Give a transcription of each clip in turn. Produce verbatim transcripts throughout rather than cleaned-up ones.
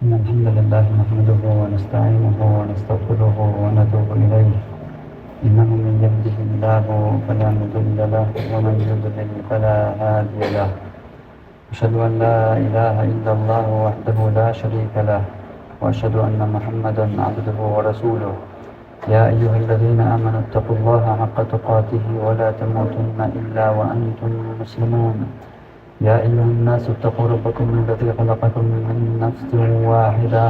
إن الحمد لله نحمده ونستعينه ونستغفره ونتوب إليه. إنه من يهده الله فلا مضل له، ومن يضلل فلا هادي له. أشهد أن لا إله إلا الله وحده لا شريك له، وأشهد أن محمدا عبده ورسوله. يا أيها الذين آمنوا اتقوا الله حق تقاته ولا تموتن إلا وأنتم مسلمون. يا أيها الناس اتقوا ربكم الذي خلقكم من نفس واحدة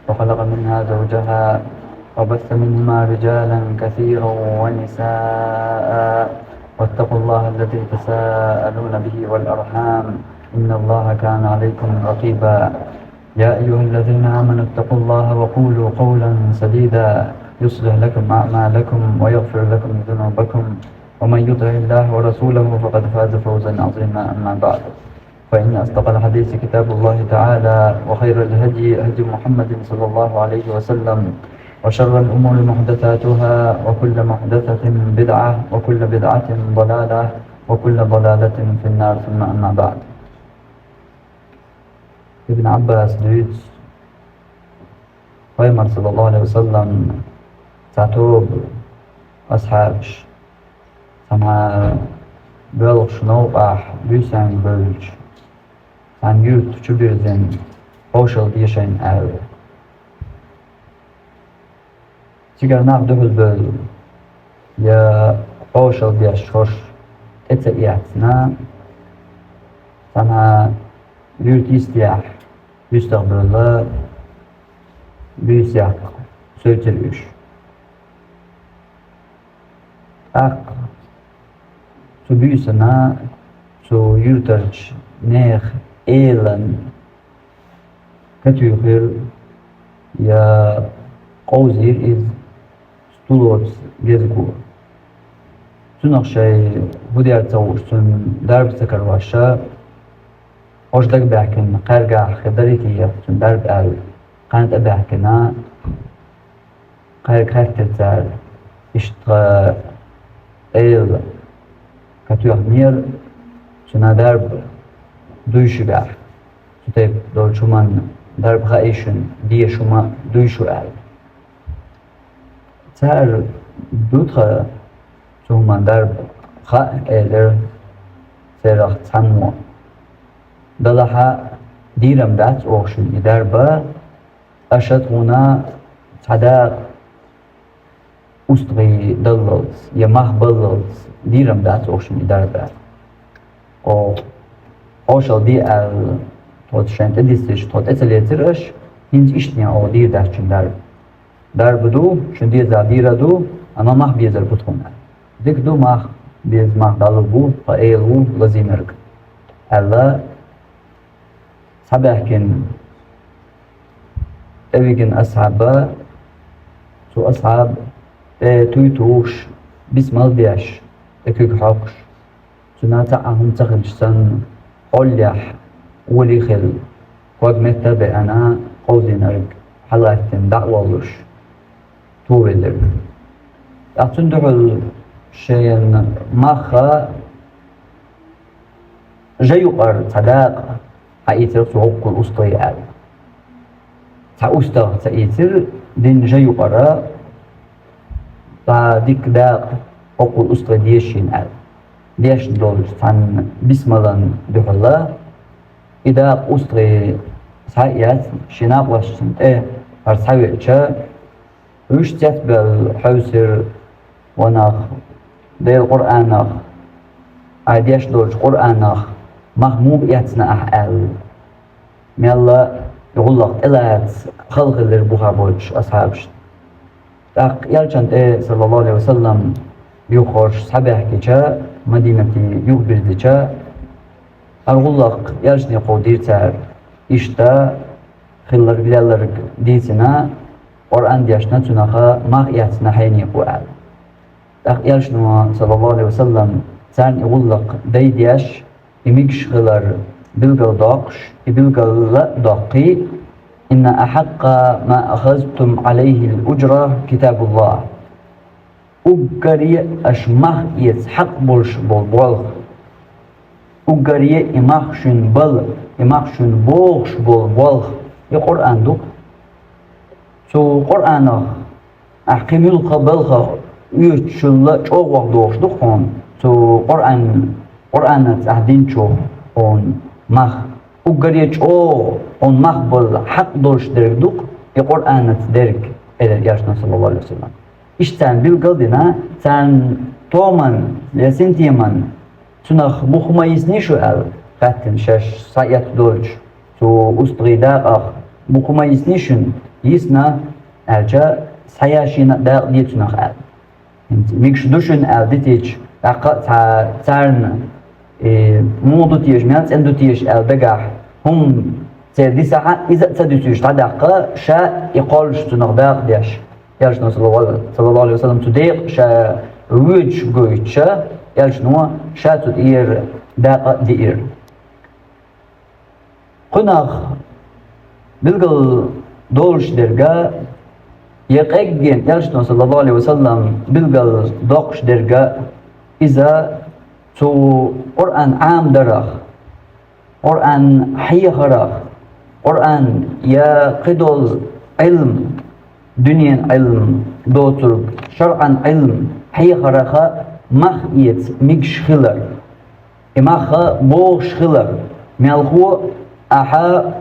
وخلق منها زوجها وبث منهما رجالا كثيرا ونساء، واتقوا الله الذي تساءلون به والأرحام، إن الله كان عليكم رقيبا. يا أيها الذين آمنوا اتقوا الله وقولوا قولا سديدا يصلح لكم أعمالكم ويغفر لكم ذنوبكم، ومن يطع الله ورسوله فقد فاز فوزا عظيما. أما بعد، فإن أصدق الحديث كتاب الله تعالى، وخير الهدي هدي محمد صلى الله عليه وسلم، وشر الأمور محدثاتها، وكل محدثة بدعة، وكل بدعة ضلالة، وكل ضلالة في النار. ثم أما بعد. Ибн Ӏаббаса дуьйцу, Пайхамар, саллаллаху Ӏалайхи ва саллам, цхьа тоба асхьабаш, цхьана боьлхуш новкъахь буьйсанна бевлча, цхьана юьрта чу бирзина, хьошалла де шайна аьлла. Цигара нах дуьхьал бевлла, я хьошалла деш хӀорш тӀе ца эцна, цхьана юьрта йистехь, юьстах бевлла, буьйса яккха севцира уьш. ТӀаккха цу буьйсанна, цу юьртарчу нехан элан катуьйхира я къовзийра иза стулоца гезго. Цунах шайн хӀун дер ца хууш, цунна дарба ца карош, хӀорш дагабаьхкина, кхаьргахь хир дарий те цунна дарба аьлла, кхана тӀебаьхкина, кхаьрга хаьттира цара, иштта тхан эла катоьхнера, цунна дарба дуй шуьгахь, цу тайпа долчу хӀуманна дарба хаий шуна, деша хӀума дуй шу аьлла. Цара ду тхан цу хӀуманна дарба хаа, элира церах цхьаммо. Делахь а дийр-м дац оха шуна и дарба, аша тхуна цхьа дакъа устагӀий даллалц я мах баллалц дийр-м дац оха шуна и дарба. Оха хьошалла де аьлла, тхо шайна тӀедиссича, тхо тӀе ца лецира аша, хӀинца иштта оха дийр дац шуна дарба. Дарба ду, шуна деза дийр а ду, амма мах безар бу тхуна. Дика ду мах, беза мах Далла бу, тхан эла ву лазийнарг, аьлла, схьабаьхкина, тӀевигина асхьаб, цу асхьаб тӀе туй тухуш, бисмал деш, тӀе куьг хьокхуш, цуьнан цхьа а хӀума ца хилча санна, хьолехь олий хилла, ког метта а беана, къовзийнарг хьалаьттина дӀа а воллуш, товелларг. ТӀаккха цунна дуьхьал шайна мах а жа юкъара цхьа дакъа хьаийцира цу хӀоккхул устагӀий аьлла. Цхьа устагӀа ца ийцира, дина жа юкъара цхьа дика дакъа хӀоккхул устагӀий деза шена аьлла. Дешна долчу цхьана бисмалан дуьхьала и дакъа устагӀий схьа а эцна, шен накъосташна тӀе хӀара схьавеача, уьш цецбевлла хьовсира: «Ва нах, Делан Къуръанах, ахь деш долчу Къуръанах мах муха эцна ахь?» — аьлла. Мелла и гӀуллакх тӀелаца хала хиллера бухахь болчу асхьабашна. ТӀаккха элчанна тӀе, саллаллаху Ӏалайхи ва саллам, юххерш схьабаьхкича, Мадинате юхабирзича, хӀара гӀуллакх элчане кховдийра цара. Иштта хилларг-лелларг дийцина, Къуръан дешна, цунах мах эцна хьенехан аьлла. ТӀаккха элчано, саллаллаху Ӏалайхи ва саллам, царна и гӀуллакх дайдеш, и мегаш хилар билгалдоккхуш, и билгал а доккхий: «Инна ахьаккъа ма ахазтум Ӏалайхил уджра китабуллах». Уггаре аша мах эца хьакъ болуш болу болх, уггаре и мах шуьна бала, и мах шуьна бохуш болу болх И Къуръан ду-кх. Цу Къуръанах ахь кхин муьлхха балхах оьцучул а чӀогӀа ваха догӀуш ду-кх хьуна. Цу Къуръан, Къуръанаца ахь динчух хьуна мах. Уггаре чӀогӀа хьуна мах болу хьакъ долуш дерг ду-кх и Къуръанаца дерг, элира Элчано, саллаллаху Ӏалайхи ва саллам. Иштта царна билгал а дина, царна томан я синтеман цунах бух ма йисний шу аьлла, хаьттина шаьш схьаэтта долчу цу устагӀийн дакъах, бух ма йисний шуна? Йисна, аьлча, схьаяшийна а дакъа де цунах аьлла. ХӀинца мегаш ду шуна аьлла дитича, тӀаккха а цхьа царна, э, муха ду теша, мел цӀена ду теша аьлла дагахь хӀума церан дисахь а, иза а ца дуьсуьйтуш дӀадаккха, ша и кхоллуш цунах дакъа деш. Элчано, саллаллаху, саллаллаху Ӏалайхи ва саллам, цу декъа ша воьдуш гойтуш, Элчано ша цу тӀера дакъа а диира. Кхунах билгал долуш дерг а, я къеггина Элчано, саллаллаху Ӏалайхи ва саллам, билгал доккхуш дерг а, иза цу Къуръан Ӏамадарах, Къуръан хьехарах, Къуръан я кхидолу Ӏилм, дуьненан Ӏилм доцург, шарӀан Ӏилм хьехарах а мах эца мегаш хилар. И мах а бохуш хилар, мелхо а ахьа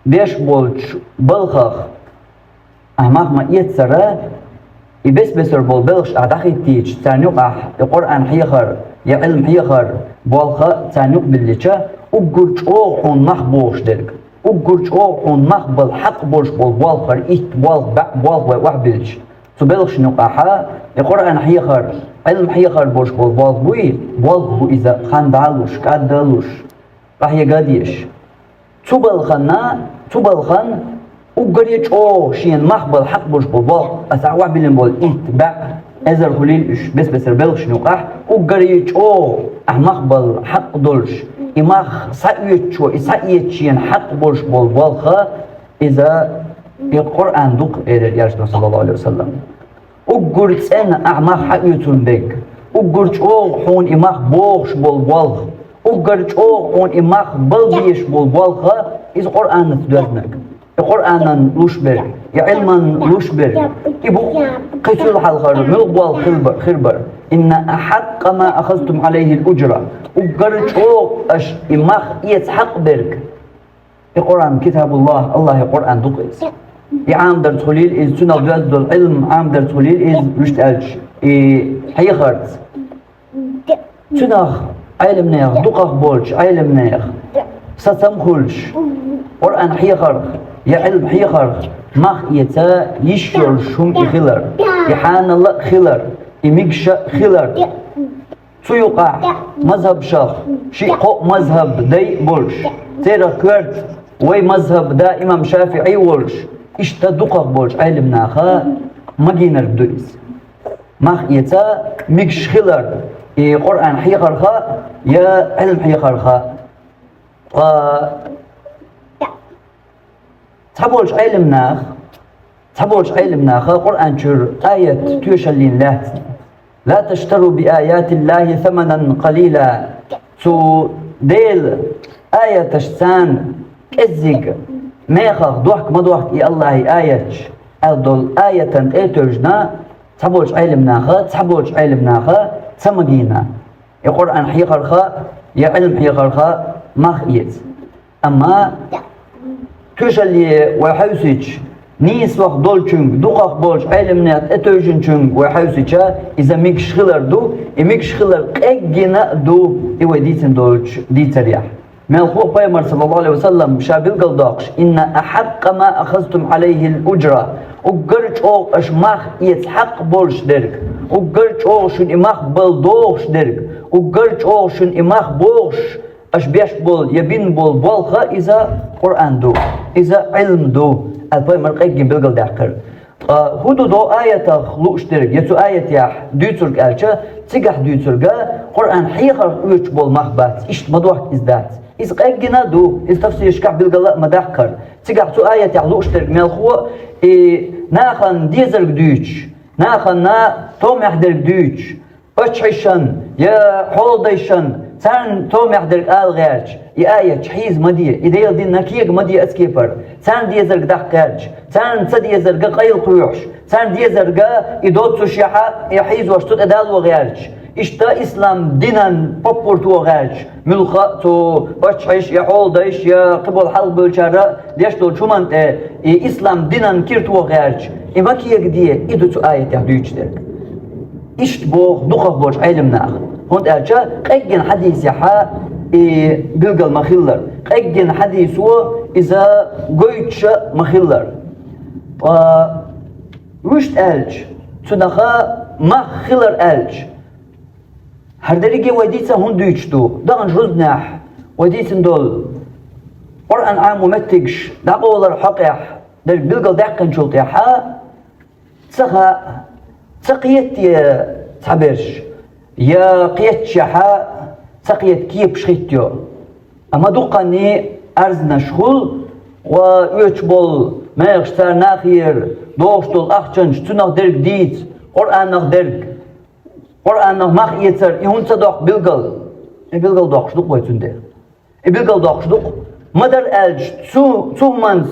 беш болчу балхах ахьа мах ма-эццара, и бес-бесара болу белхаш ахьа дӀахӀиттийча, царна юкъахь и Къуръан хьехар я Ӏилм хьехар болх а царна юкъа биллича, уггар чӀогӀа хьуна мах бохуш дерг, уггар чӀогӀа хьуна мах бала хьакъ болуш болу болх хир, итт болх, бӀе болх вай охьабиллича, цу белхашна юкъахь и Къуръан хьехар, Ӏилм хьехар болуш болу болх буй, болх бу иза, хан дӀа а луш, кӀадда а луш, къахьега а дезаш. Цу балхана, цу балхан уггаре чӀогӀа шена мах бала хьакъ болуш болу болх, аса ахьа охьабиллина болу итт, бӀе, эзар хуьлийла уьш бес-бесара белхашна юкъахь, уггаре чӀогӀа ахьа мах бала хьакъ долуш, и мах схьаоьцучо, и схьаэца шена хьакъ болуш болу болх а, иза и Къуръан ду-кх, элира Элчано, саллаллаху Ӏалайхи ва саллам. Уггар цӀена ахьа мах хьаоьцун дерг, уггар чӀогӀа хьуна и мах бохуш болу болх, уггар чӀогӀа хьуна и мах бала безаш болу болх а, иза Къуръанаца доьзнарг. И Къуръанан луш берг, и Ӏилман луш берг, и бу кхин цул хьалхара муьлха болх хил бар, хир бар. «Инна ахьакъкъа ма ахазтум Ӏалайхил уджра». Уггар чӀогӀа аша и мах эца хьакъ берг. И Къуръан, китабуллахь, Аллахьан Къуръан ду-кх иза. И Ӏамадарца хуьлийла иза, цунах доьзна долу Ӏилм Ӏамадарца хуьлийла иза, вуьшта аьлча, и хьехарца. Цунах Ӏеламнех, дукхах болчу Ӏеламнех сацам хуьлуш, Къуръан хьехарх я Ӏилм хьехарх мах эца йиш йолуш хӀума и хилар, и хьанал а хилар, и мегаш а хилар. Цу юкъахь мазхабашах шиъ-кхоъ мазхаб дай а болуш, церах коьрта вай мазхаб да имам ШафиӀий волуш, иштта дукхах болчу Ӏеламнаха магийнарг ду иза. Мах эца мегаш хилар, и Къуръан хьехарха я Ӏилм хьехарха. Ткъа цхьаболчу Ӏеламнаха, цхьаболчу Ӏеламнаха Къуръан чуьра аят тоьшаллина лаьцна: «Ла таштару би аятиллахи саманан къалила». Цу Делан аяташца кӀеззиг мехах дохка ма дохка и Аллахьан аяташ аьлла долу аятан тӀе а тевжина, цхьаболчу Ӏеламнаха, цхьаболчу Ӏеламнаха ца магийна и Къуръан хьехарха я Ӏилм хьехарха мах эца. Амма тоьшалле вай хьаьвсича, нийсонах долчуьнга, дукхах болчу Ӏеламнех тӀетевжинчуьнга вай хьаьвсича, иза мегаш хилар ду, и мегаш хилар къеггина а ду, и вай дийцина долчу дийцарехь. Мелхо а пайхамар, саллаллаху Ӏалайхи ва саллам, ша билгалдоккхуш: «Инна ахьакъкъа ма ахазтум Ӏалайхил уджра». Уггар чӀогӀа аша мах эца хьакъ болуш дерг, уггар чӀогӀа шуна и мах бала догӀуш дерг, уггар чӀогӀа шуна и мах бохуш, аша беш болу я бина болу болх а иза Къуръан ду, иза Ӏилм ду, аьлла пайхамар къеггина билгалдаьккхира. Ткъа хӀун ду до аятах лууш дерг, я цу аятехь дуьйцург аьлча, цигахь дуьйцург а Къуръан хьехарх оьцуш болу мах бац, иштта ма дохка иза дац. Иза къеггина а ду, иза тафсирашкахь билгала а ма даккхара. Цигахь цу аятехь лууш дерг мелхо а, и нахана дезарг дуьйцуш, нахана томехь дерг дуьйцуш, паччахьашна я хьолдайшна, царна томехь дерг ала гӀерташ, и аяташ хьийза ма де, и Делан динна кега ма де оцу кепара. Царна дезарг даккха гӀерташ, царна ца дезарга къайла кхоьхьуш, царна дезарга и доццушехьа, и хьийзош цу тӀе дало гӀерташ. Иштта ислам динан поппарто гӀерташ, муьлхха а цу паччахьаш, я хьолдайш, я кхыбола хьалхабевллачара деш долча хӀуманна тӀе, и ислам динан кирто гӀерташ. И ма кегаде, и ду цу аятехь дуьйцуш дерг. Иштта боху дукхах болчу Ӏеламнаха. ХӀунда аьлча къеггина хьадисехьа и билгал ма-хиллара. Къеггина хьадисо иза гойтуш ма-хиллара. Ткъа вуьшта аьлча, цунаха мах хилар аьлча, хӀара дерриге вай дийца хӀунда дуьйцуш ду? Даханчу рузбанехь вай дийцина долу Къуръан Ӏамо меттигаш дӀакъовлар хьокъехь дерг билгал даьккхинчул тӀаьхьа, ца хаьа, ца кхета те цхьаберш, я кхетчехьа, ца кхета кепаш хӀиттайо. Амма дуккханний арзанаш хуьлу, ва оьцуш болу мехаш цара нахера дохуш долу ахчанаш, цунах дерг дийца, Къуръанах дерг, Къуръанах мах эцар, и хӀунда ца доккху билгал? И билгал доккхуш ду-кх вай цундела. И билгал доккхуш ду-кх. Ма-дарра аьлча, цу, цу хӀуманца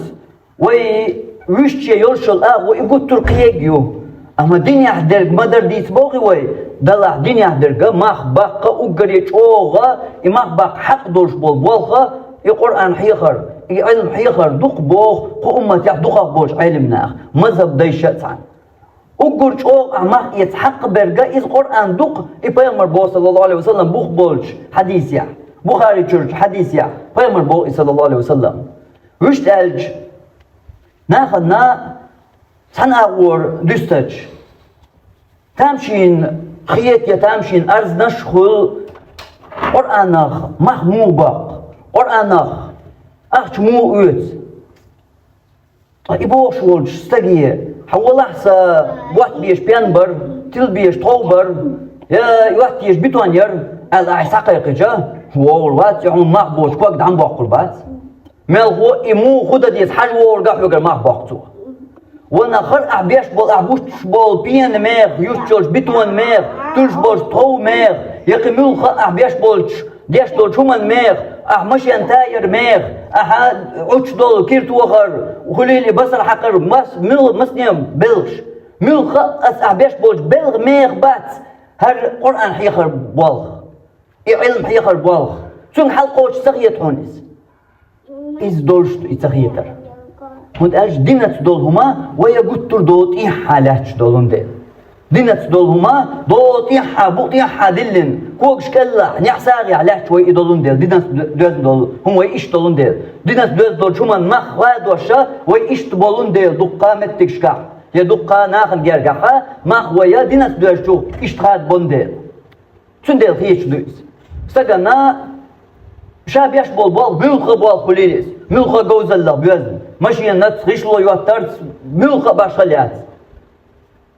вай вуьшта шен йолуш йолу агӀо и гуттар а кхиъниг ю. Амма динехь дерг ма-дарра дийца боху вай, делахь динехь дерг мах баккха уггаре чӀогӀа, и мах баккха хьакъ долуш болу болх, и Къуръан хьехар, и Ӏилма хьехар ду-кх боху кху умматехь дукхах болчу Ӏеламнаха, мазхӀаб дайша а цхьаьна. Уггар чӀогӀа ахь мах эца хьакъ берг иза Къуръан ду-кх, и пайхамар боху, саллаллаху Ӏалайхи ва саллам, бух болчу хьадисехь, Бухари чуьрачу хьадисехь, пайхамар боху и, саллаллаху Ӏалайхи ва саллам. Вуьшта аьлча, нахана цхьана агӀор дуьстича, тамашийна хета я тамашийна арзанаш хуьлу, Къуръанах мах муха баккха, Къуръанах ахча муха оьцу. Ткъа и бохуш волчу стаге: «Хьан валахь, сан ботта безаш пен бар, тила безаш тхов бар, я йотта езаш бетон яр», аьлла ахь схьакхайкхича, хьо вогӀур вац, и хьуна мах боцуш ког дӀа ма боккхур бац. Мелхо и муха хӀун дан деза хьажа вогӀург а хьоьгара мах боккху цо. Ванах хӀара ахь беш болу, ахь буьттуш болу пенан мех, юьстуш йолчу бетонан мех, туьллуш болчу тхован мех, я кхин муьлхха а ахь беш болчу, деш долчу хӀуманан мех, ахь машен таяр мех, ахьа Ӏуттуш долу кира тохар, хуьлийла и басар хьакхар, мас-, муьлха-, масане белхаш. Муьлхха а аса ахь беш болчу белхан мех бац хӀара Къуръан хьехар болх, и Ӏилма хьехар болх. Цуьнга хьалакхочуш ца хета хьуна иза. Иза долуш ду и ца хетар. ХӀунда аьлча динаца долу хӀума вай гуттар а догӀу тӀехьа лаьтташ долун дела. Динаца долу хӀума догӀу тӀехьа, букъ тӀехьа диллина, когаш кӀеллахь, неӀ сагӀехь лаьтташ вай и долун дела, динаца д-, доьзна долу хӀума вай иштта долун дела. Динаца доьзна долчу хӀуманна мах хадош вай иштта болун дела, дуккха меттигашкахь, я дуккха нахана гергахь мах вай динаца доьзначух иштта хадабон дела. Цундела хеташ ду иза. Стагана ша беш болу болх, муьлхха болх хуьлийла иза, муьлхха говзаллех боьзна, машенаца, гӀишло йоттарца, муьлхха башхалла яц.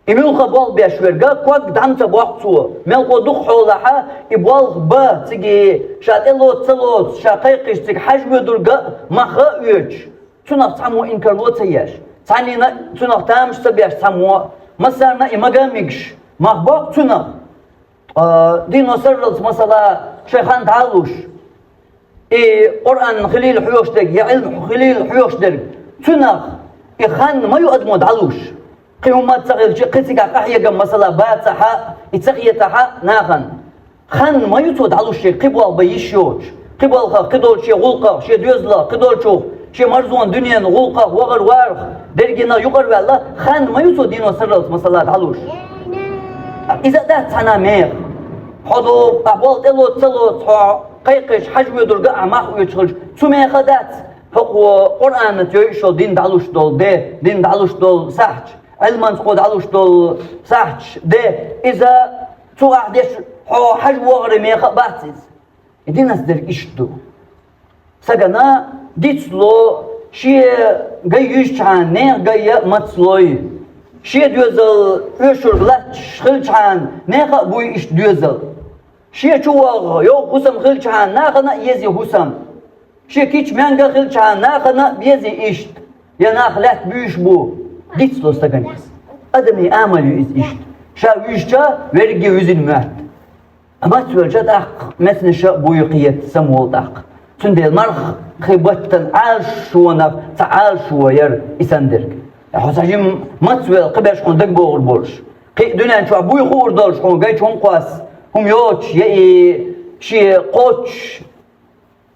И муьлхха болх беш верг ког дӀа ма ца боккху цо, мелхо дукха хьолахь и болх бан цига, ша тӀелоцу ца лоцу, ша кхайкхича цига хьажа воьдург а, мах а оьцуш, цунах цхьаммо инкарло ца еш, цхьаннена а цунах тамаш ца беш цхьаммо, массарна а и мага а мегаш, мах боккху цунах. Ткъа дино сарралц, масала, шайн хан дӀа а луш, и Къуръан хилийла хьоьхуш дерг, я Ӏилма хилийла хьоьхуш дерг, цунах и хан ма ю адамо дӀалуш. Кхин хӀумма ца хилча, кхин цигахь къахьегам, масала, бацахь а, и ца хетахь а нахана. Хан ма ю цо дӀалуш шен кхин болх бан йиш йоцуш. Кхин балхах, кхин долчу шен гӀуллакхах, шен доьзалах, кхин долчух, шен марзонан дуьненан гӀуллакхах, вахар-варах, дерригенах юкъарваьлла, хан ма ю цо дино сарралц, масала, дӀалуш. Иза а дац цхьана меха. Хьо до, ахь болх тӀелоцу ца лоцу, хьо кхайкхича хьажа воьдург а ахь мах оьцуш хилча, цу меха а дац хӀокхо Къуръанаца йойуш йолу дин дӀалуш долу де, дин дӀалуш долу сахьташ, Ӏилманца кхо дӀалуш долу сахьташ де, иза цу ахь деш хьо хьажа вогӀаре меха а бац иза. И динаца дерг иштта ду. Стагана дицло, шен гай юьйшучхьана нехан гай а мацлой. Шен доьзал оьшург латташ хилчхьана нехан а буй иштта доьзал. Шен чу вагӀа йовха хӀусам хилчхьана нахана а еза хӀусам. Шен кийча маьнга а хилчхьана нахана а беза иштта. Я нах лаьтта буьйш бу, дицло стагана иза. Адамийн амал ю иза иштта. Ша вуьйшча, верриге вуьзина моьтту. Амма мацвелча тӀаккха мецнаша а буй кхета самаволу тӀаккха. Цундела мархий баттана Ӏалашонах цхьа Ӏалашо яр и санна дерг. Хьо цхьа жима мацвелла кхиберш хьуна дагабохур болуш, кхин а дуьнен чохь буй хуур долуш хьуна гайчу хӀума кхосса, хӀума йоцуш, я и шен кхоччуш,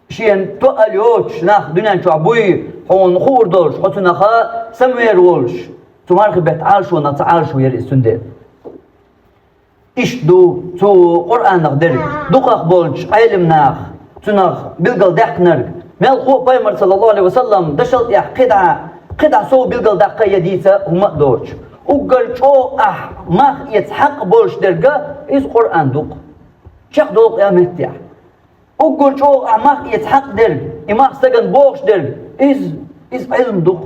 шена тоъал йоцуш нах дуьнен чохь буй хьуна хуур долуш, хьо цунах самавер волуш, цу мархий беттан Ӏалашонах цхьа Ӏалашо яр иза цундела. Иштта ду цу Къуръанах дерг. Дукхах болчу Ӏелам наха цунах билгалдаьккхинарг, мелхо а пайхамар, саллаллаху Ӏалайхи ва саллам, дашал тӀехь кхидӀа, кхидӀа сов билгалдаккха я дийца хӀума а доцуш, уггар чӀогӀа ахь мах эца хьакъ болуш дерг, иза Къуръан ду-кх. Чекхдолу къеметтехь. Уггар чӀогӀа ахь мах эца хьакъ дерг, и мах стагана бохуш дерг, иза, иза Ӏилма ду-кх,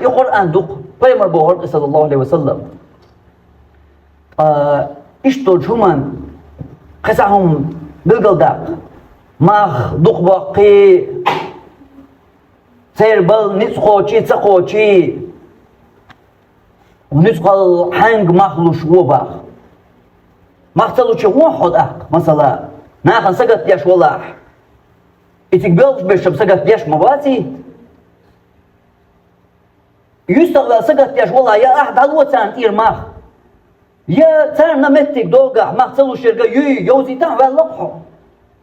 и Къуръан ду-кх, пайхамар бохург, саллаллаху Ӏалайхи ва саллам. Ткъа иштта долчу хӀуманна кхин цхьа хӀума билгалдаккха. Мах дукхабоккхий, церан бала ницкъ кхочий, ца кхочий, нуьцкъала хьаьнга мах луш ву баха. Мах ца лучу вон хьо тӀаккха, масала, нахана сагатдеш валахь. И цига боьлхуш берш-м сагатдеш ма баций? Юьстах ваьлла сагатдеш валахь, я ахь дӀало царна тӀера мах, я царна меттиг догахь мах ца луш ерг юй, йовзийтахь, ваьлла-кх хьо.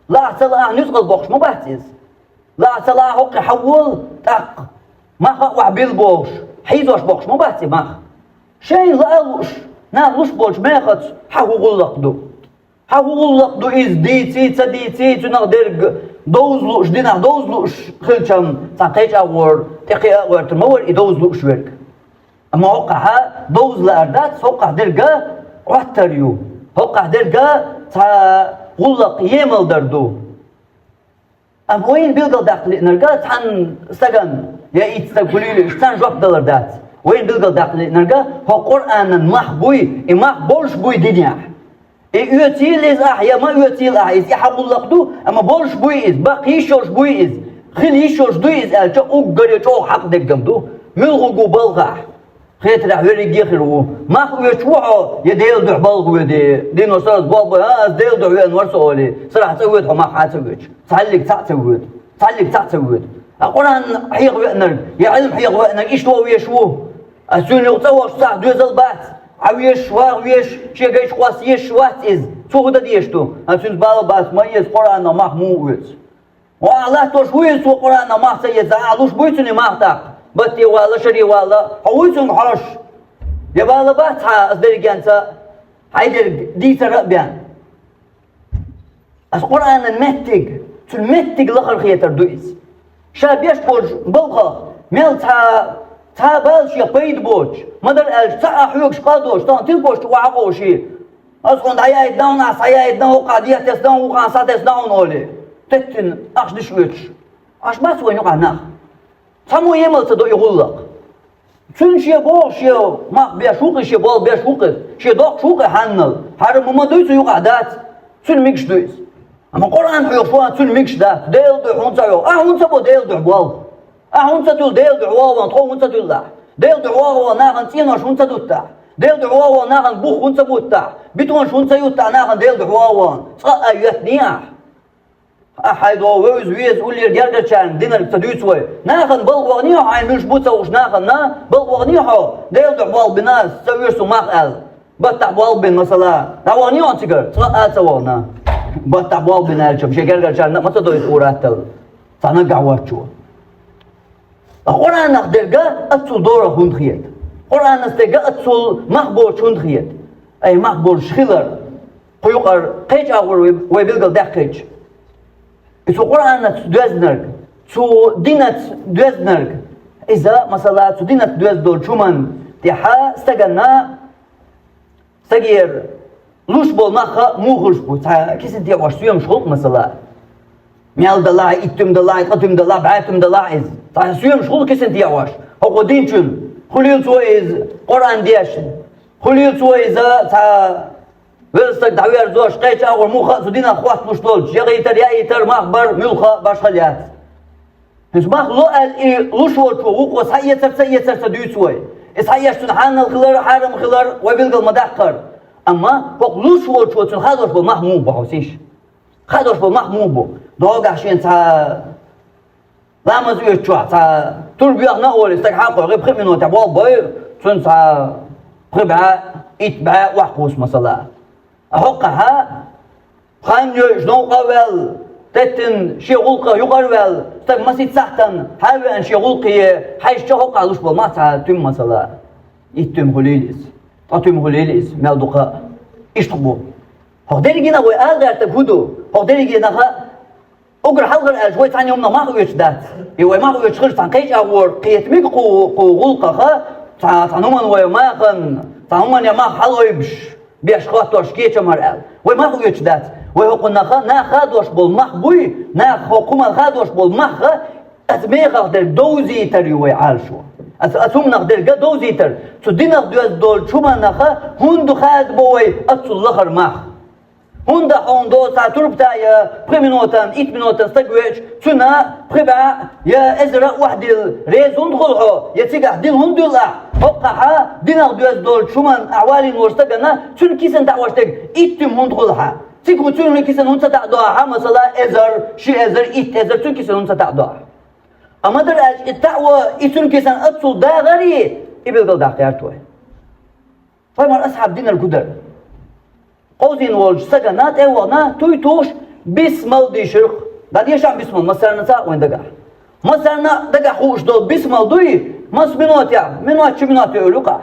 Лаахь ца лаахь нуьцкъала боккхуш ма бац иза. Лаахь ца лаахь хӀокхе хьан волу тӀаккха, мах а охьабилла бохуш, хьийзош боккхуш ма бац и мах. Шайна лаа а лууш, наха луш болчу мехаца хьан хӀун гӀуллакх ду? Хьан хӀун гӀуллакх ду иза, дийций, ца дийций, цуьнах дерг довза лууш, динах довза лууш хилчам, цхьана кхечу агӀор тӀекхиа а гӀоьртур ма вара и довза лууш верг. Амма хӀоккхахь довза лаар дац, хӀоккхахь дерг а Ӏоттар ю, хӀоккхахь дерг а цхьа гӀуллакх емал дар ду. Амма вайна билгалдаккха лиънарг а цхьана стагана, я итт стаг хуьлийла, царна жоп далар дац. Вайна билгалдаккха лиънарг а хӀокху Къуръанан мах буй, и мах болуш буй динехь. И оьцийла иза ахь, я ма оьцийла ахь иза, и хьан гӀуллакх ду, амма болуш буй иза, баккха йиш йолуш буй иза, хила йиш йолуш дуй иза аьлча, уггаре чӀогӀа хьакъ деггам ду. Муьлхарг ву балхахь? Хетарехь, верриге а хир ву. Мах оьцуш ву хьо, я Делан дуьхьа балха воьдий? Дийно сараз болх бой, а, ас Делан дуьхьа веана вара со олий, сарахь цӀа воьду хьо мах хьа ца оьцуш. Цхьаллиг цхьаъ ца воьду. Цхьаллиг цхьаъ ца воьду. Ткъа Къуръан хьеха веанарг, я Ӏилма хьеха веанарг иштта вогӀу везаш ву. Ас цуьнан юкъа цӀа вахча цхьа доьзал бац. Хьан везаш, ваха везаш, шен гайчу кхосса езаш вац иза. Цо хӀун дан дезаш ду? Ас цуьнца бала бац, ма эца Къуръанах мах муха оьцу. Ва ахь латтош вуй иза, цо Къуръанах мах ца эца, ахь луш буй цуьнан мах тӀаккха? Батте вала, шаре вала, хьо вуй цуьнга хьожуш? Я бала бац хьан ас дерригенца, хьайн дерг дийцар а бен? Ас Къуръанан меттиг, цуьнан меттиг лахара хетар ду иза. Ша беш болчу балхах мел цхьа, цхьа бала шен пайда боцуш, ма-дарра аьлча, цхьа а хьоьгуш къа а доцуш, тахана тилпошта охьа а къовший. Ас хьуна дӀаяйта дан, ахь схьаяйта дан, хӀокхахь дехьа тесна дан, хӀокхахь схьатесна дан хьуна олий, теттина ахча диш оьцуш. Ахь бац вайн юкъахь нах? Цхьаммо емал ца до и гӀуллакх. Цуьнан шен боху, шен мах беш ву-кх иза, шен болх беш ву-кх иза, шен доккхуш ву-кх и хьаннал. Хьарам хӀума дуй цу юкъахь дац, цуьнан мегаш ду иза. Амма Къуръан хьоьхуш ву, цуьнан мегаш дац. Делан дуьхьа хӀунда ца хьоьху? Ахь хӀунда ца бо Делан дуьхьа болх? Ахь хӀунда ца туьллу Делан дуьхьа вогӀу ван, тхо хӀунда ца туьллахь? Делан дуьхьа вогӀу ван, нахана цӀенош хӀунда ца дуттахь? Делан дуьхьа вогӀу ван, нахана бух хӀунда ца буттахь, нахана Делан дуьхьа вогӀу ван? Цкъа а йоьттиний ахь? Ахь хьайн догӀу вевза веза уллера гергарчарна динарг ца дуьйцу вай. Нахана балха ваханий хьо, хьайн муьлш бу ца хууш, нахана балха ваханий хьо, Делан дуьхьа болх бина ас, ца оьшу суна мах аьлла. Баттахь болх бина, масала, дӀаваханий хьо цигара? Цкъа а ца вахана. Баттахь болх бина аьлча, шен гергарчарна а ма ца дойду ур-атталла. Цхьа наггахь воцчо. Ткъа Къуръанах дерг а аццул дорах хӀунда хета? Къуръанах дерг а аццул мах боцуш хӀунда хета? Ай, мах болуш хилар, кху юкъара кхечу агӀор вай, вай билгалдаьккхича, и цу Къуръанаца доьзнарг, цу динаца доьзнарг, иза, масала, цу динаца доьзна долчу хӀуманна тӀехьа стагана, стагера луш болу мах а муха хуьлуш бу? Цхьа кисана текъош соьмаш хуьлу-кх, масала. Мел далахь, итт туьма далахь, ткъа туьма далахь, бӀе туьма далахь иза. Цхьа соьмаш хуьлу кисана текъош. ХӀокху дин чуьнан. Хуьлийла цо иза Къуръан дешна. Хуьлийла цо иза цхьа велла стаг дӀаверзош, кхечу агӀор муха а цу динах хотталуш долчу, яхийтар, яийтар, мах бар, муьлхха а башхалла яц. ХӀинца мах ло аьлла и луш волчо вукхо схьаэцар, ца эцар ца дуьйцу вай. И схьаэцчун хьанал хилар, хьарам хилар вай билгал ма даккхара. Амма хӀокху луш волчо цуьнан хадош болу мах муха бу хьовсийша? Хадош болу мах муха бу? Догахь шен цхьа Ламаз оьцучохь цхьа тур боьхна а олий, стаг хьакхойкхий, пхи минотехь болх бой, цуьнан цхьа пхи бӀе, итт бӀе охьакхуссу, масала. ХӀокхахь хан йойуш новкъа а ваьлла, теттина шен гӀуллакхах юкъара а ваьлла, стаг масийтта сахьтана хьан а веана шен гӀуллакхе хьаьжча, хӀокхахь луш болу мах цхьа туьма, масала. Итт туьма хуьлийла иза, ткъа туьма хуьлийла иза, мел дукха а. Иштта бу. ХӀокху дерригенах вай ала гӀертарг хӀун ду? ХӀокху дерригенах а уггар хьалхара аьлча, вай цхьана хӀуманах мах оьцуш дац. И вай мах оьцуш хилча, цхьана кхечу агӀор кхета мега кху, кху гӀуллакхах, цхьа, цхьана хӀуманна вай махана, цхьана хӀуманна я мах хьалаойбуш, беш хӀоттош кечам хӀара аьлла. Вай мах оьцуш дац. Вай хӀокхунах а, нах хадош болу мах буй, нах хӀокху хӀуманна хадош болу мах а, аса мехах дерг довзийтар ю вай Ӏалашо. Аса, аса хӀуманах дерг а довзийтар. Цу динах доьзна долчу хӀуманах а хӀунда хадабо вай аццул лахара мах? ХӀунда хьуна до цхьа турпата я пхи минотан, итт минотан стаг веача, цуьнан пхи бӀе я эзар а охьадилла, реза хӀунда хуьлу хьо, я цигахь дилла хӀунда дуьллу ахь? ХӀокхахь динах доьзна долчу хӀуманна ахь валийна волчу стагана цуьнан кисана тӀе а ваш дерг итт туьма хӀунда хуьлу хьан? Цига хӀу цуьнан кисана хӀунда ца тӀе а до ахьа, масала, эзар, ши эзар, итт эзар цуьнан кисана хӀунда ца тӀе а до ахьа? Амма дара аьлча, и тӀе а во, и цуьнан кисана аццул дагӀаре, и билгал даккха гӀерта вай. Пайхамар асхьаб динарг хӀун дара? Кховзийна волчу стагана тӀе а вахана, туй тухуш, бисмал дийшира-кх. ДӀадешахь бисмал, массарна а ца а вайн дагахь. Массарна а дагахь хууш долу бисмал дуй, маса минотехь, минот ши минот йолу юкъахь.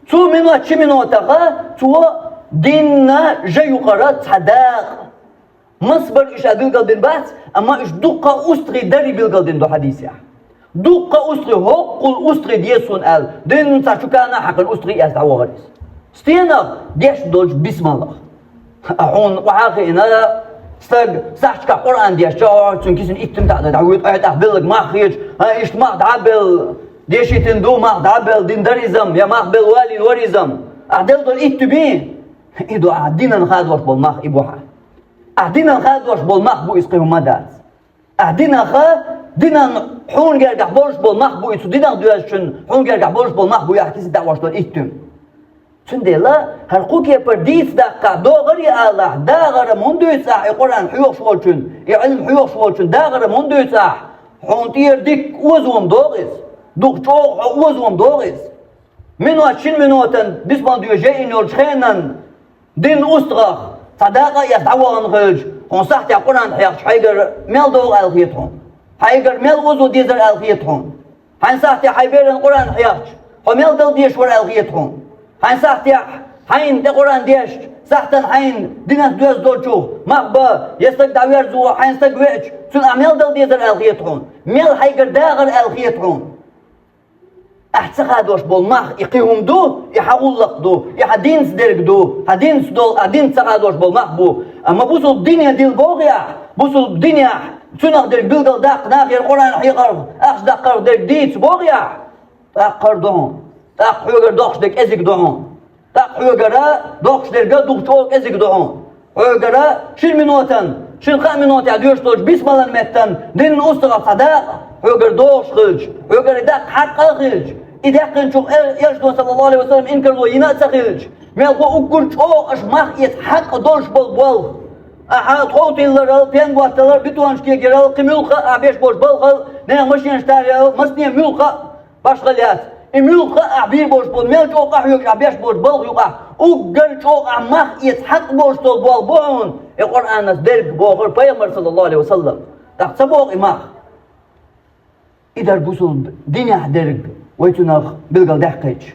Цу минот ши минотаха цо динна жа юкъара цхьа дакъа. Маса бара уьш а билгалдина бац, амма уьш дуккха а устагӀий дарий билгалдина ду хьадисехь. Дуккха а устагӀий, хӀоккхул устагӀий деза суна аьлла, динна цхьа чукана а хьаькхина устагӀий эцна дӀавахара иза. Стенах? Деш долчу бисмалах. А хьуна охьа а хиъна, стаг сахьташкахь Къуръан дешча, хьо цуьнан кисана итт туьма тӀе а дан дӀавоьду, айхьа тӀаккха белларг мах хеташ, хьан иштта мах дӀа а белла, дешийтина ду, мах дӀа а белла, дина дара иза-м, я мах белла валийна вара иза-м. Ахьа делла долу итт туьма? И ду ахьа динан хадош болу мах, и бу хьан. Ахьа динан хадош болу мах бу иза, кхин хӀума дац. Ахьа динах а, динан хьуна гергахь болуш болу мах бу иза, цу динах доьзначун хьуна гергахь болуш болу мах бу и ахьа кисана тӀе а ваш долу итт туьма. Цундела хӀара кху кепара дийца даккхахь, догӀаре алахь, дагӀар-м хӀунда дуьйцу ахь и Къуръан хьоьхуш волчун, и Ӏилма хьоьхуш волчун, дагӀар-м хӀунда дуьйцу ахь? Хьуна тӀера дикка озо-м догӀу иза. Дукха чӀогӀа хьо озо-м догӀу иза. Минот, шина минотан бисмал доьшуш яйина йолчу хенан динан устагӀах цхьа дакъа а эцна дӀавахана хилча, хьуна сахьтехь Къуръан хьехча, хьайгара мел догӀу аьлла хета хьуна? Хьайгара мел озо дезара аьлла хета хьуна? Хьайн сахьтехь хьайн берана Къуръан хьехча, хьо мел Дала дезаш вара аьлла хета хьуна? Хьайн сахьтехь хьайна тӀе Къуръан дешча, сахьтана хьайна динах доьзна долчух мах бан, я стаг дӀаверзо хьайна стаг веача, цуьнан ахь мел Дала дезара аьлла хета хьуна? Мел хьайгара дагӀар аьлла хета хьуна? Ахь ца хадош болу мах, и кхин хӀума ду, и хьан гӀуллакх ду, и хьан динца дерг ду, хьан динца долу, ахь динца ца хадош болу мах бу. Амма бусулба дине дилла боху ахь, бусулба динехь цуьнах дерг билгал даккха, нахера Къуръан хьекхарх, ахча даккхарх дерг дийца боху ахь, тӀаккха хӀара ду хьуна, тӀаккха хьоьгара доккхуш дерг кӀезиг ду хьуна. ТӀаккха хьоьгара доккхуш дерг а дукха чӀогӀа кӀезиг ду хьуна. Хьоьгара шина минотан, шина-кхаа минотехь доьшуш долчу бисмалан меттан динан устагӀах цхьа дакъа хьоьгара догӀуш хилча, хьоьгара и даккха хьакъ а хилча, и даьккхинчух эл-, Элчано, саллаллаху алейхи ва саллям, инкарло йина а ца хилча, мелхо уггар чӀогӀа аша мах эца хьакъ долуш болу болх. Ахьа тхов тилларал, пен готталар, бетонаш кегирал, кхин муьлхха а ахь беш болчу балхал, нехан машенаш тариал, масане муьлхха а башхалла яц. И муьлхха а ахь бийр болуш болу, мел чӀогӀа къахьоьгуш ахь беш болчу балха юкъахь, уггар чӀогӀа ахь мах эца хьакъ болуш долу болх бу хьуна, и Къуръанас дерг, бохура пайхамар, саллаллаху алейхи ва саллам. ТӀаккха ца боху и мах? И дара бусулба динехь дерг, вай цунах билгал даьккхича.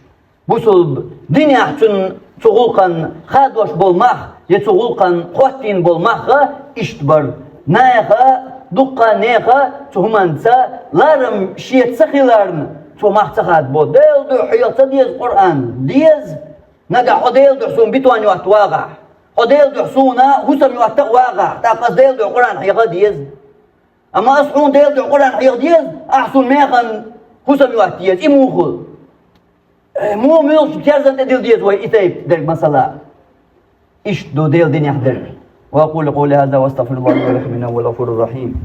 Бусулба динехь цуьнан цу гӀуллакхан хадош болу мах, я цу гӀуллакхан хӀоттийна болу мах а иштта бара. Нехан, дуккха а нехан цу хӀуманца ларам шен ца хиларна, цо мах ца хадабо. Делан дуьхьа хьеха ца деза Къуръан? Деза. Нагахь хьо Делан дуьхьа суна бетон йотта вагӀахь, хьо Делан дуьхьа суна хӀусам йотта а вагӀахь, тӀаккха аса Делан дуьхьа Къуръан хьеха а деза. Амма аса хьуна Делан дуьхьа Къуръан хьеха деза, ахьа суна механа хӀусам йотта еза. И муха хуьлу? Э, муха муьлхачу терзан тӀе дилла деза вай и тайпа дерг, масала? Иштта ду Делан динехь дерг. وأقول قولي هذا وأستغفر الله لي ولكم إنه هو الغفور الرحيم.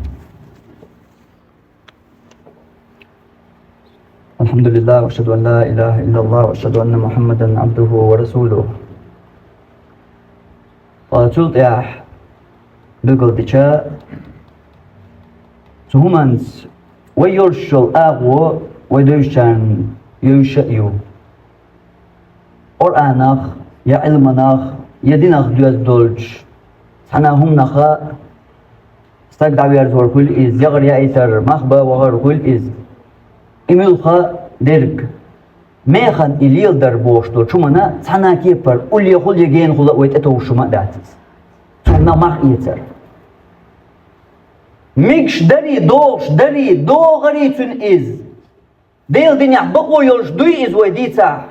الحمد لله وأشهد أن لا إله إلا الله وأشهد أن محمدا عبده ورسوله. Ткъа цул тӀаьхьа билгалдича, цу хӀуманца Вай йолуш йолу агӀо вай девзачарна йовза а ю. Къуръанах, я Ӏилманах, я динах доьзна долчу цхьана хӀуманаха стаг дӀаверзор хуьлу иза, ягӀар яийтар, мах бан вахар хуьлу иза. И муьлха дерг? Механа и леладар бохуш долчу хӀуманна цхьана кепара уллехула я генахула а вай тӀетовжуш хӀума а дац иза. Цунна мах эцар. Мегаш дарий, догӀуш дарий, догӀарий цуьнан иза? Делан динехь бакъо йолуш дуй иза вай дийцахь?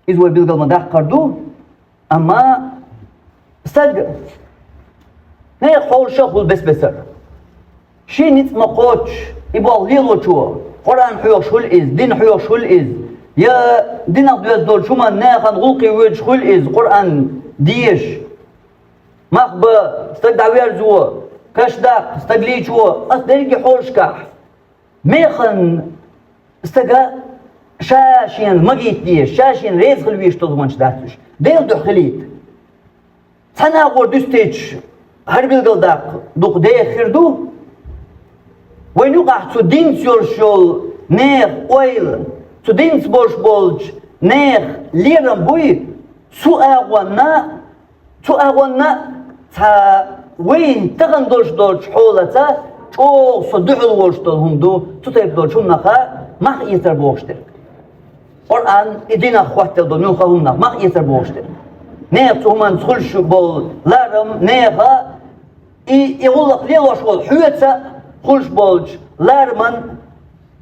Иза вай билгал ма-даккхара ду. Амма стаг нехан хьолаша а хуьлу бес-бесара. Шен ницкъ ма-кхоччуш, и болх лелочо, Къуръан хьоьхуш хуьлу иза, дин хьоьхуш хуьлу иза, я динах доьзна долчу хӀуманна, нехан гӀуллакхе воьдуш хуьлу иза, Къуръан дезаш. Мах бан, стаг дӀаверзо, каш даккха, стаг лийчо, ас дерриге хьолашкахь. Механа стага ша шена магийта дезаш, ша шена реза хила везаш долу хӀуманаш дац уьш. Делан дуьхьа хилийта. Цхьана агӀор дуьстича, хӀара билгалдаккха дукха деха хир ду. Вайна юкъахь цу динца йолуш йолу нехан ойла, цу динца болуш болчу нехан лерам буй, цу агӀонна, цу агӀонна цхьа вайна тахана долуш долчу хьолаца чӀогӀа со дуьхьал волуш долу хӀума ду, цу тайпа долчу хӀуманаха мах эцар бохуш дерг. Къуръан, и динах хӀоттаделла долу муьлхха хӀуманах мах эцар бохуш дерг. Нехан цу хӀуманца хуьлуш болу ларам, нехан и, и гӀуллакх лелош волу хьоьца хуьлуш болчу лараман,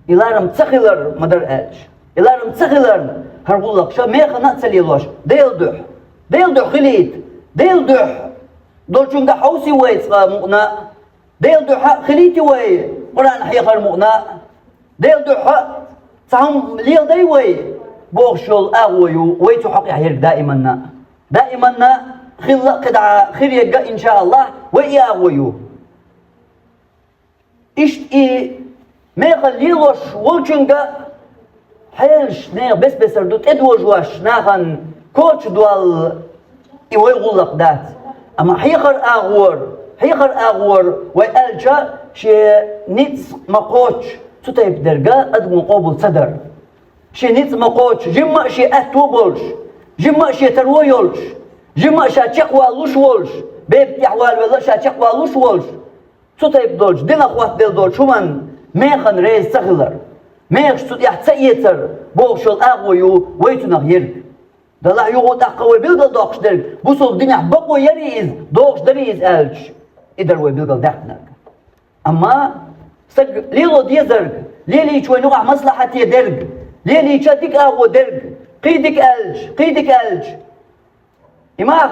и ларам ца хилар ма дара аьлча. И ларам ца хиларна, хӀара гӀуллакхаш механа а ца лелош, Делан дуьхьа. Делан дуьхьа хилийта. Делан дуьхьа долчуьнга хьовсий вай цкъа мукъана а. Делан дуьхьа а хилийти вай Къуръан хьехар мукъана а. Делан дуьхьа а цхьа хӀума леладай вай бохуш йолу агӀо ю вай цу хьокъехь ерг даиманна а. Даиманна а хилла а кхидӀа хир ерг а, иншааллахь, вай и агӀо ю. Иштта и мехала лелош волчуьнга хьелаш нехан бес-бесар ду, тӀедожош нахана коча долу и вай гӀуллакх дац. Амма хьехар агӀор, хьехар агӀор вай аьлча, шен ницкъ ма кхоччу цу тайпа дерга адамо къобал ца дара. Шен ницкъ ма кхоччу, жимма а шен аьтто болуш, жимма а шен таро йолуш, жимма а ша чекхвалуш волуш, бепиг тӀехь валавелла а ша чекхвалуш волуш, цу тайпа долчу динах хӀоттаделла долчу хӀуманна механа реза ца хилар, мехаш цу тӀехь ца эцар бохуш йолу агӀо ю вай цунах ерг. Далахь юха тӀаккха вай билгалдоккхуш дерг, бусалба динехь бакъо ярий иза, догӀуш дарий иза аьлча, и дара вай билгалдаьккхинарг. Амма стаг лело дезарг, лелийча вайн юкъахь маслахьате дерг, лелийча дика агӀо дерг, кхин дика аьлча, кхин дика аьлча, и мах,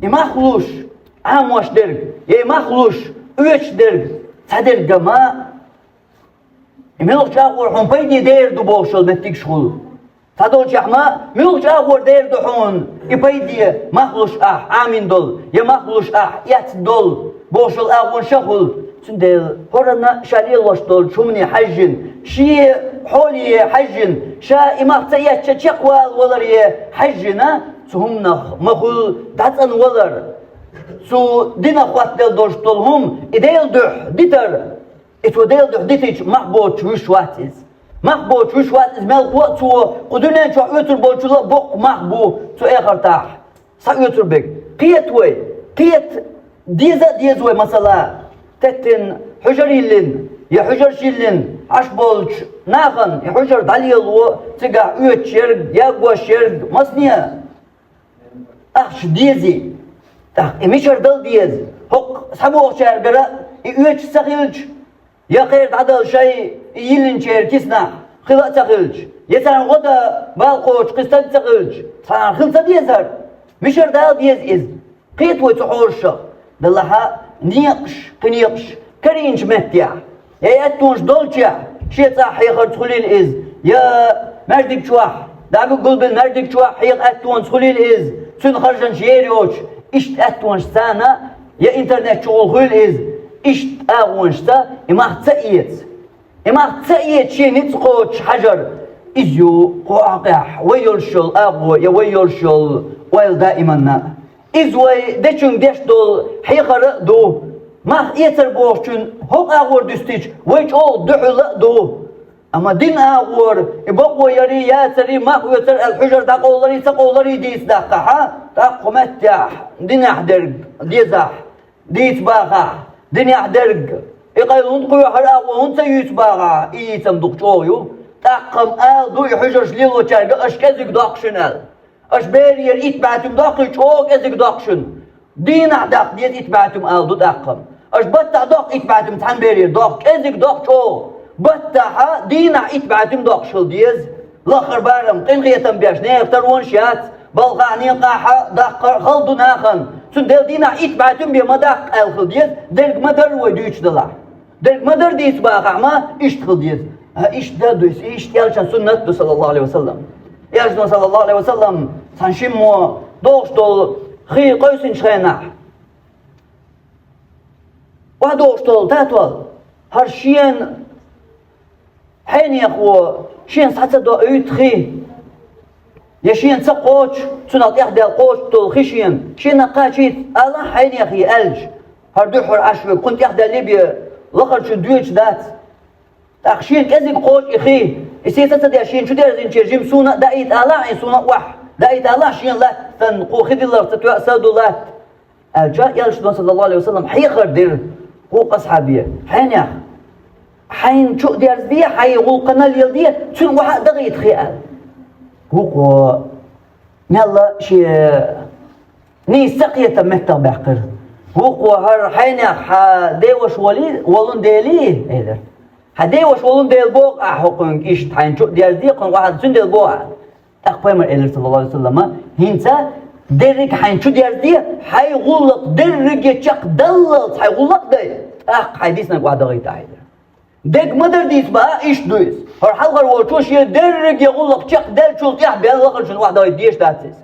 и мах луш Ӏамош дерг, я и мах луш оьцуш дерг, цхьа дерг ма, и муьлхачу агӀор хьуна пайде дер ду бохуш йолу меттигаш хуьлу. Цхьадолчехь ма, муьлхачу агӀор дер ду хьуна и пайде, мах луш ахь Ӏамийна долу, я мах луш ахь эцна долу бохуш йолу агӀонаш а хуьлу. Цундела хӀоранна ша лелош долчу хӀумане хьаьжжина, шен хьоле хьаьжжина, ша и мах ца эцча чекхвала валаре хьаьжжина, цу хӀуманах ма хуьлу дӀацӀанвалар. Цу динах хӀоттаделла долуш долу хӀума и Делан дуьхьа дитар. И цо Делан дуьхьа дитича мах боцуш вуьш вац иза. Мах боцуш вуьш вац иза мелхо а цо, кху дуьнен чохь оьцур болчул а боккха мах бу цу эхартахь схьаоьцур берг. Кхета вай, кхета деза а деза вай, масала, теттина хьуьжар йиллина, я хьуьжарш йиллина, Ӏаш болчу нахана и хьуьжар дӀалело, цигахь оьцуш ерг, ягош ерг, масане ахча дезий? ТӀаккха и мичара дала деза? ХӀокху схьабогӀучаьргара и оьцуш ца хилча, я кхера дӀадала шай и йиллинчеран киснахь хила а ца хилча, я царна гӀо дан бала кхочуш кхин стаг ца хилча, цхьана хила ца дезара? Мичара дала деза иза? Кхета вай цу хьолашах, делахь а некъаш, кхин некъаш карийначу меттехь, я и аьттонаш долчехь, шен цӀахь хьехарца хуьлийла иза, я маьждиг чохь, дӀа гулбина маьждиг чохь хьеха аьттонца хуьлийла иза, цуьнан харжанаш ер йоцуш, иштта аьттонаш царна, я интернет чухула хуьлийла иза, иштта агӀонашца и мах ца эца. И мах ца эца шен ницкъ кхочуш хьажар, иза ю кху хьокъехь вай йолуш йолу агӀо я вай йолуш йолу ойла даиманна а. Иза вай дечуьнга деш долу хьехар а ду. Мах эцар бохучун хӀокху агӀор дуьстича, вай чӀогӀа дуьхьал а ду. Амма дин агӀор, и бакъо ярий, яцарий, мах оьцар аьлла хьуьжар дӀакъовларий, ца къовларий дийца даккхахьа, тӀаккха хӀокху меттехь динехь дерг дезахь, дийца бахахь, динехь дерг, и къайла хӀунда кхоьхьура, агӀо хӀунда ца юьйцу бахахь, и йийцам дукха чӀогӀа ю. ТӀаккха-м ала ду и хьуьжарш лелочаьрга, аша кӀезиг доккху шуна аьлла. Аша берера итт бӀе туьма доккхий, чӀогӀа кӀезиг доккху шуна. Дийнахь даккха деза итт бӀе туьма ала ду тӀаккха. Аша баттахь доккху итт бӀе туьма цхьана берера, доккху, кӀезиг доккху чӀогӀа. Баттахьа, дийнахь итт бӀе туьма доккхуш хила деза. Лаххара барам, къинхетам беш, нехан таронаш яц, балхахь, некъахь а даккхар хала ду нахана. Цундела дийнахь итт бӀе туьма бен ма даккха аьлла хила деза, дерг ма дарра вай дуьйцуш далахь. Дерг ма дарра дийца бахахь ма, иштта хила деза. ХӀа, иштта дан ду иза, иштта элчан суннат ду, саллаллаху Ӏалайхи ва саллам. Элчано, саллаллаху Ӏалайхи ва саллам, цхьана шиммо догӀуш долу хи къевсинчу хенахь, охьадогӀуш долу, датол, хӀара шена хьенехо шена схьа ца доуьйту хи, я шена ца кхочу, цунах тӀехдаьлла кхочуш долу хи шена, шена кхачийта алахь хьенехе аьлча, хӀара дуьххьара Ӏаш верг кхунна тӀехдаьллий бен лахарчунна доьжуш дац. ТӀаккха шена кӀезиг кхочу и хи, и сеца ца деш, шена чу дерзинче жима суна а даийта алахь, и суна а охьа даийта алахь, шена латтана кху хи дилларх ца тоьа са ду латта. Аьлча, элчано, саллаллаху Ӏалайхи ва саллам, хьехар дира кху асхьабе: «Хьенех, хьайна чу а дерзаде, хьайн гӀуллакхана леладе, цуьнан охьа а дагӀийта хи», – аьлла. ХӀокхо мелла шен нийса ца кхетам меттах баьккхира. ХӀокхо: «ХӀара хьенех хьан деваша волий, волун делий?» – элира. «Хьан деваша волун дела боху ахь хӀокхуьнга иштта, хьайна чу а дерзаде, кхунна охьа а, цуьнан дела боху ахь». ТӀаккха пайхамар элира, саллаллаху Ӏалайхи ва саллама: «ХӀинца дерриг хьайна чу дерзаде, хьайн гӀуллакх дерриге чекхдаьллалц хьайн гӀуллакх дай, тӀаккха хьайн диснарг охьадагӀийта ахь», – элира. Дерг ма дарра дийца бахахь, иштта ду иза. ХӀара хьалхара волчо шен дерриге гӀуллакх чекхдаьллачул тӀаьхьа бен лахарчунна охьадагӀийта дезаш дац иза.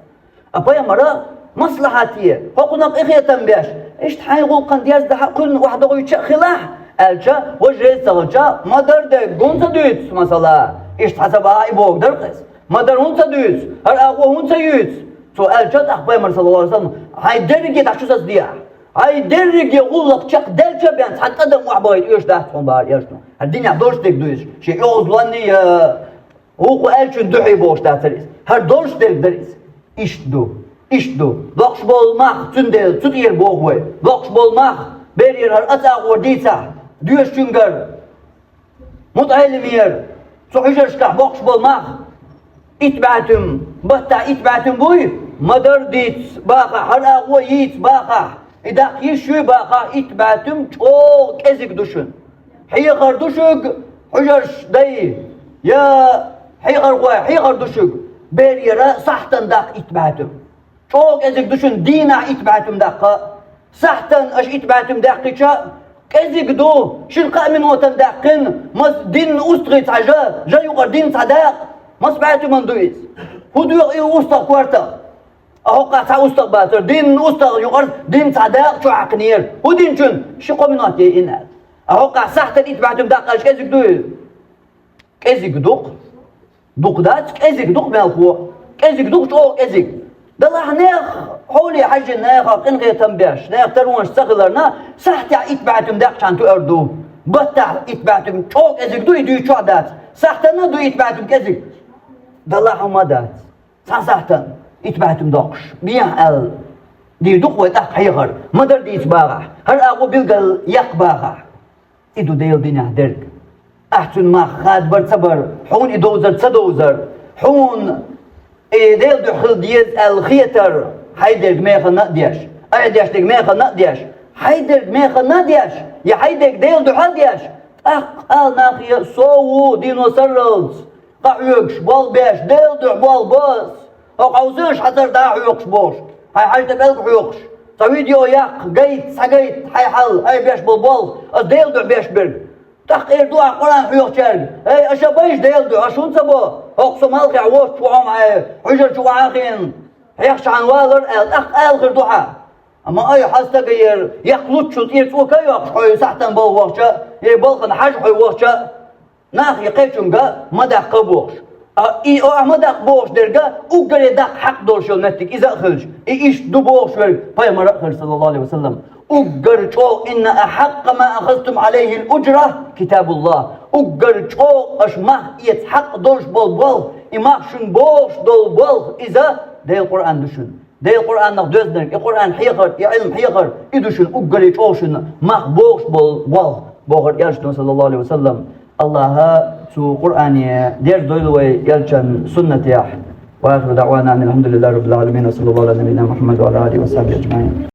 А пайхамара маслахьате, хӀокхунах къинхетам беш, иштта хьайн гӀуллакхана дерзадахь а, кхуьнан охьадогӀуьйтуш а хилахь, аьлча, важа реза ца хилча, ма дарра дерг гун ца дуьйцу, масала, иштта хьан ца бахахь, и бохург дара-кх иза. Ма дарра хӀунда ца дуьйцу, хӀара агӀо хӀунда ца юьйцу? Цо аьлча, тӀаккха пайхамар, саллаллаху Ӏалайхи ва саллам: «Хьайн дерриге дӀа чу сацадехьа, хьайн дерриге гӀуллакх чекхдаьлча бен цхьа тӀадам охьабахийта оьшуш дац хьуна», – бахара элчано. ХӀара динехь долуш дерг ду иза, шен оьгӀазлонний, вукху аьллачун дуьхьий бохуш дацара иза. ХӀара долуш дерг дара иза. Иштта ду, иштта ду. Доккхуш болу мах, цундела цу тӀера боху вай. Доккхуш болу мах, берера хӀара ацӀагӀор дийцахь, доьшучуьнгара, мутаӀеллимера, цу хьуьжаршкахь боккхуш болу мах, итт бӀе туьма, баттахь итт бӀе туьма буй, ма дарра дийца бахахь, хӀара агӀо йийца бахахь, и даккха йиш юй бахахь, итт бӀе туьма чӀогӀа кӀезиг ду шуна. Хьехар ду шуьга хьуьжарш дай, я хьехархой, хьехар ду шуьга, берера сахьтана даккха итт бӀе туьма. ЧӀогӀа кӀезиг ду шуна дийнахь итт бӀе туьма даккха. Сахьтана аша итт бӀе туьма даьккхича, кӀезиг ду, шина-кхаа минотана даьккхина, маса дийнна устагӀий цхьа жа, жа юкъара дийнна цхьа дакъа, маса бӀе туьман ду иза? ХӀун доьху и устагӀ кортах? А хӀокхахь цхьа устагӀ бацара, дийнна устагӀ юкъара дийнна цхьа дакъа чу хьаькхинера. ХӀун динчун? Ши-кхо минот яйина аьлла. А хӀокхахь сахьтана итт бӀе туьма даккха аьлча, кӀезиг дуй? КӀезиг ду-кх. Дукха дац, кӀезиг ду-кх мелхо. КӀезиг ду-кх, чӀогӀа кӀезиг. Далахь нехан, хьоле хьаьжжина нехан къинхетам беш, нехан таронаш ца хиларна, сахьтехь итт бӀе туьма даьккхачарна тоьар ду. Баттахь итт бӀе туьма чӀогӀа кӀезиг ду, и дуьйцуш а дац. Сахьтана ду итт бӀе туьма кӀезиг. Далахь хӀума дац. Цхьа сахьтана итт бӀе туьма доккхуш бехьа аьлла дийр ду-кх вай тӀаккха хьехар. Ма дарра дийца бахахь, хӀара агӀо билггал яккха бахахь. И ду Делан динехь дерг. Ахь цуьнан мах хадабар ца бар, хьуна и довзар ца довзар, хьуна и Делан дуьхьа хила деза аьлла хетар, хьайн дерг механа а деш, айхьа деш дерг механа а деш, хьайн дерг механа а деш, я хьайн дерг Делан дуьхьа а деш, тӀаккха ала нахе: «Со ву, дийно сарралц къахьоьгуш, болх беш, Делан дуьхьа болх бо ас. ХӀокху хьовсалаш хьацар дӀа а хьоькхуш», – бохуш, хьайн хьаьжа тӀе пӀелг хьоькхуш, цхьа видео яккха, гайта, схьагайта хьайн хьал, хьайн беш болу болх, ас Делан дуьхьа беш берг. ТӀаккха эр ду ахь Къуръан хьоьхучаьрга: «Эй, аша а байша Делан дуьхьа, аша хӀунда ца бо? ХӀокху со малхехь воцчу хьо хьайн хьуьжар чу вахьа а хиъна, хьехча хьан валар», – аьлла, тӀаккха ала хир ду хьан. Амма ай, хьан стага яра, яккха луччул тӀера цӀока а йоккхуш, хьо и сахьтана балха вахча, я балхана хьажа хьо вахча, нах я кхечунга ма даккха бохуш. А и, о, ма даккха бохуш дерга, уггаре даккха хьакъ долуш йолу меттиг иза а хилча, и иштта ду бохуш верг пайхамар а хилча, саллаллаху Ӏалайхи ва саллам, Уггар чӀоагӀа, «إن أحق ما أخذتم عليه الأجرة كتاب الله». Уггар чӀоагӀа аша мах эца хьакъ долуш болу болх, и мах шуна бохуш долу болх иза Делан Къуръан ду шуна. Делан Къуръанах доьзна, и Къуръан хьехар, и Ӏилма хьехар, и ду шуна уггаре чӀогӀа шуна мах бохуш болу болх, бохура Элчано, саллаллаху Ӏалайхи ва саллам. Аллаха цу Къуръане дерзадойла вай Элчан суннатехь. وآخر دعوانا أن الحمد لله رب العالمين، وصلى الله على نبينا محمد وعلى آله وصحبه أجمعين.